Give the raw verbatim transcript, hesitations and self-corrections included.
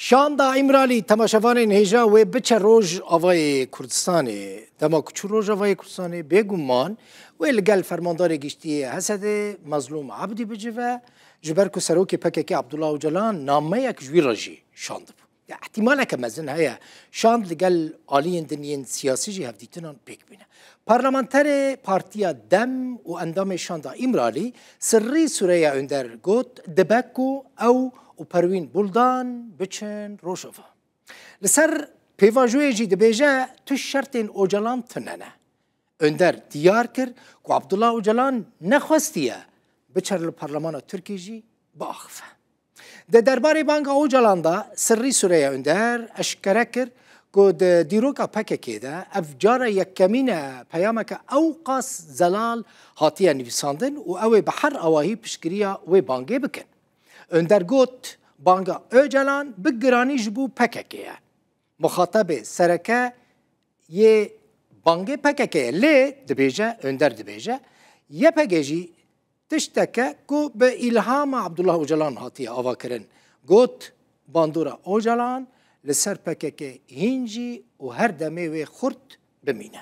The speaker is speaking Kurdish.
Şanda Îmralî, temaşevanên hêja wê biçe Rojavayê Kurdistanê. Dema ku çû Rojavayê Kurdistanê, bêguman wê li gel Fermandarê Giştî yê H S D'ê Mezlûm Ebdî bicive, ji ber ku serokê P K K Abdullah Ocalan nameyek ji wî re jî şandibû. Ya, ihtimaleke mezin heye şand li gel aliyên din yên siyasî jî hevdîtinan pêk bîne. Parlamenterê Partiya Dem û endamê Şanda Îmralî Sirrî Sureya Önder got, dibe ku ew û Perwîn Buldan biçin Rojava. Li ser pêvajoyê jî dibêje, tu şertên Ocalan tune ne. Önder diyar kir ku Abdullah Ocalan nexwestiye biçer li Parlemana Tirkî jî biaxife. Di derbarê banga Ocalan de Sirrî Sureya Önder eşkere kir ku di dîroka P K K de ev cara yekemîn e peyameke ewqas zelal hatiye nivîsandin û ew ê bi her awahî piştgiriya wê bangê bikin. Önder got, banga Ocalan bi giranî ji bo P K K ye. Muxatebê sereke yê bangê P K K ye. Lê dibêje, Önder dibêje, Y P G jî tişteke ku bi îlhama Abdullah Ocalan hatiye avakirin. Got, bandora Ocalan li ser P K K hîn jî û her demê wê xurt bimîne.